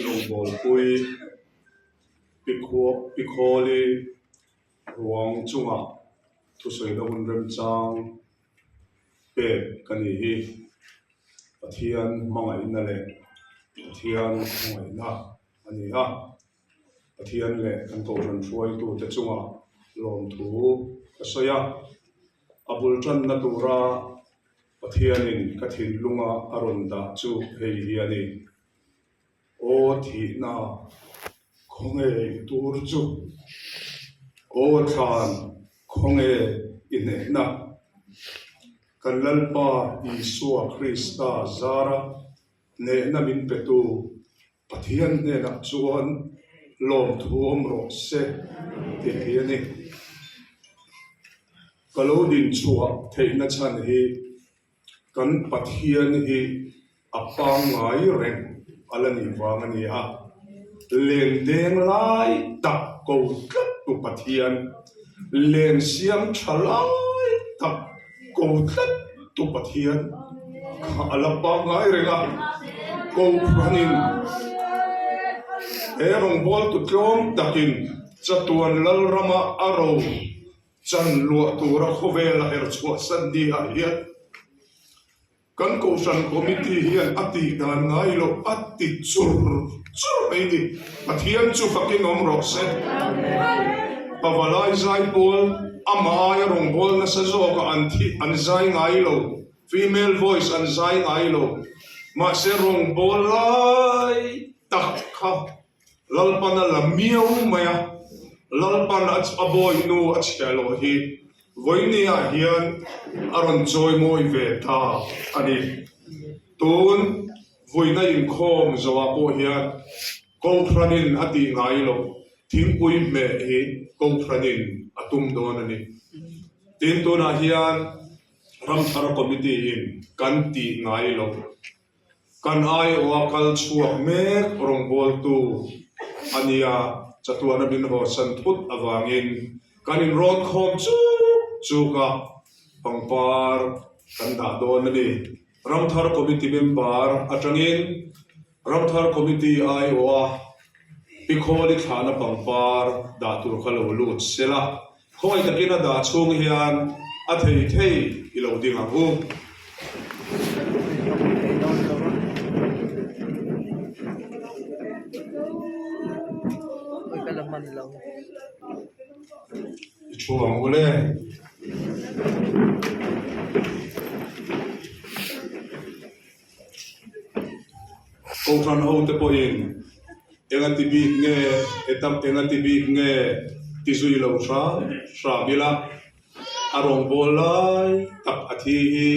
rawngbawlpui Pi Khawli ruang chungah thusawina hun remchang pek ka ni hi Pathian hmangaihna leh Pathian khawngaihna a ni a. Pathian leh kan Kohhran hruaitute chungah lawmthu ka sawi a, a bul tanna tura Pathianin ka thinlunga a rawn dah chu hei hi a ni. Aw thihna khawnge i tur chu? Aw thlan khawnge i hnehna? Kan Lalpa Isua Krista zara hnehna min petu Pathian hnenah chuan lawmthu awm rawh se tih hi a ni. Ka lo dinchhuah theihna chhan hi kan Pathian hi a pangngai reng a la nih vang a ni a. Lengdeng lai tak ko tlat tu Pathian, leng siam tha lai tak ko tlat tu Pathian kha a la pangngai reng a, Kohhranin he rawngbawltu tlawm takin chatuan Lalrama a ro chan luah tura khawvela herchhuah san ni ah hian Kan Kohhran Committee hian a tih dan ngai loh a ti chur chur mai ni. Pathian chu fakin awm rawh se. Pavalai zai pawl amah aia rawngbâwl nasa zawkah an thi an zai ngai lo, female voice an zai ngai lo. Mahse rawngbâwl lai tak kha Lalpan a la miau mai a, Lalpan a bawihnu a chhiah loh hi Vawinia hian a rawn chawimawi ve ta a ni. Tun vuina inkhawm zawhah pawh hian Kohhranin a tih ngai loh thingpui hmeh hi Kohhranin a tum dawn a ni. Tin, tunah hian Ramthar Committee-in kan tih ngai loh Kan aiawha kal chhuak mek rawngbawltu a nia, chatuana min hawsan thut avangin kan inrawn khawm chuk chuk a, pangpar kan dah dawn a ni. Ramthar Committee member atangin Ramthar Committee aiawha Pi Khawli thlahna pangpar dah tur kha lo lut sela, Khawi takin a dah chhung hian a thei thei i lo ding ang u. I thu ang u le. Kohhran ho te pawhin enga ti bik nge hetam enga ti bik nge ti zui lo hram hram ila a rawngbâwl lai tak a thi hi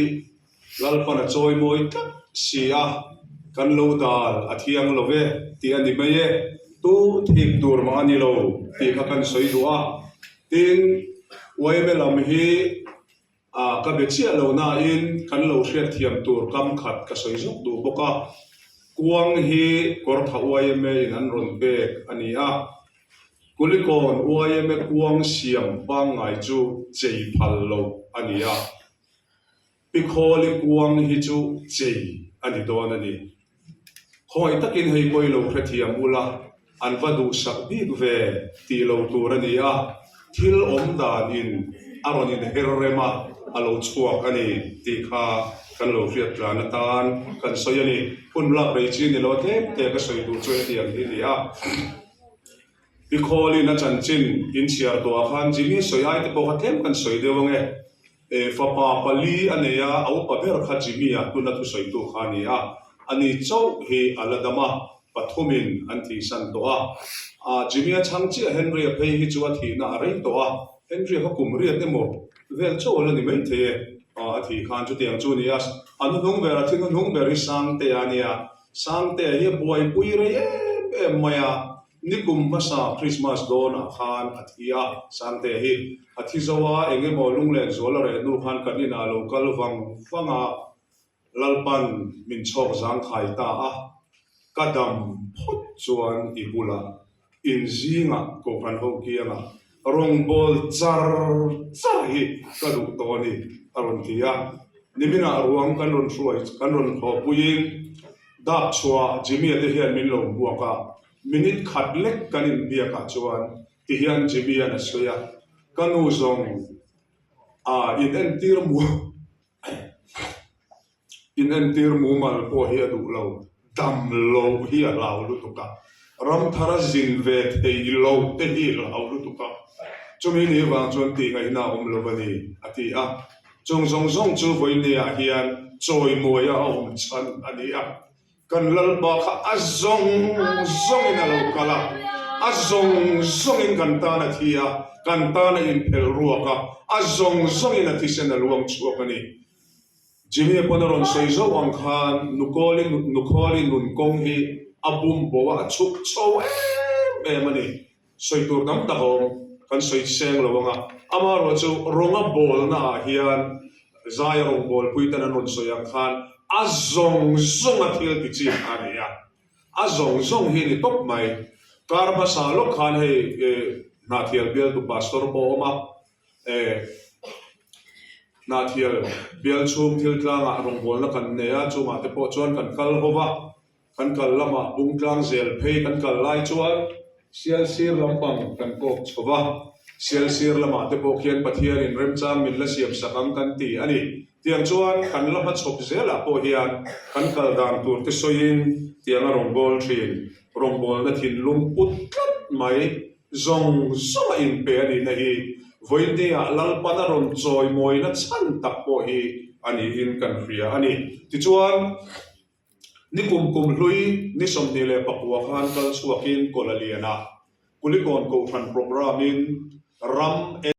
Lalpan a chawi mawi tlat si a, kan lo dal a thiang lo ve tih a ni mai e, tu thik tur mah a ni lo tih kha kan sawi duh a, tin yma lam hi A, ka be chiah lo nain kan lo hriatthiam tur kam khat ka sawi zawk duh bawk a. Kuang hi Kawrtha yma in an rawn pek a ni a. Kulikawn yma kuang siam pangngai chu chei phal loh a ni a. Pikhawli kuang hi chu chei a ni dawn a ni. Khawngaih takin hei pawh i lo hrethiam ula, an va duhsak bik ve tih lo tur a ni a, thil awm danin a rawn inher rem a, a lo chhuak a ni tih kha kan lo hriat tlan atan kan sawi a ni. Hun lak rei chi ni lo tlem te ka sawi duh chu hetiang hi a ni a. Pi Khawlin a chanchin inchhiar tawhah khan Jimmy sawi ai te pawh kha tlem kan sawi deuh ange. Fapa pali a nei a, a upa ber kha Jimmy-a tuna thusawitu kha a ni a. Ani chauh hi a la dam a, pathumin an thihsan tawh a. A Jimmy-a chhang chiah Henry-a phei hi chu a thihna a rei tawh a, Henry-a kha kum riat emaw vel chauh a la ni maithei e, a thih khan chutiang chu a ni a. A hnuhnung ber, a thi hnuhnung ber hi Sangtea a ni a, Sangtea hi a buaipui rei em em mai a, Nikum hmasa Christmas dawnah khan a thi a, Sangtea hi a thi zo a, eng emaw lunglen zual a reh hnu khan kan inah a lo kal vang vang a, Lalpan min chhawk zangkhai ta a, ka dam phawt chuan i bulah in zingah Kohhran ho kiangah rawngbâwl char char hi ka duh tawh a ni, a rawn ti a. Niminah ruang kan rawn hruai, kan rawn hlawhpuiin. Dap chhuah Jimmy-a te hian min lo hmuak a, minute khat lek kan inbiakah chuan ti hian Jimmy-a'n a sawi a, Ka nu zawng a inentir mu inentir mumal pawh hi a duh lo, dam loh hi a hlau lutuk a, ramthar a zin ve thei lo te hi hlau lutuk a, chumi ni vang chuan tih ngaihna a awm lo a ni, a ti a. Chung zawng zawng chu vawinia hian chawimawi a awm chhan a ni a. Kan Lalpa kha a zawng zawngin a lo kal a, a zawng zawngin kan tan a thi a, kan tan a inphelh ruak a, a zawng zawngin a thisen a luang chhuak a ni. Jimmy pawn a rawn sawi zauh ang khan Nukawli Nukhawli nun kawng hi a bum bo a, a chhuk chho em em a ni. Sawi tur tam tak a awm, kan sawi seng lo ang a. Amaherawhchu rawnga bawlna ah hian Zaia rawngbawlpui ten an rawn sawi ang khan a zawng zawng a thil ti chi kha a ni a. A zawng zawng hi a ni tawp mai. Kar hmasa lawk khan hei Hnahthial bialtu pastor pawh a awm a, Hnahthial bial chhung thil tlangah rawngbawlna kan nei a, chungah te pawh chuan kan kal ho va. Kan kal lamah bungtlang zel phei kan kal lai chuan Sialsir lampang kan kawk chho va, Sialsir lamah te pawh khian Pathianin remchang min la siam sak ang kan ti a ni. Tiang chuan kan la hmachhawp zelah pawh hian kan kal dan tur te sawiin tiang a rawngbâwl thin. Rawngbâwlna thinlung put tlat mai zawng zawng a inpe a nihna hi vawinia Lalpan a rawn chawimawina chhan tak pawh hi a niin kan hria a ni. Tichuan. Ni kum kum hlui ni 29 khan kal chhuakin Kawlaliana Kulikawn Kohhran Programme-in ram.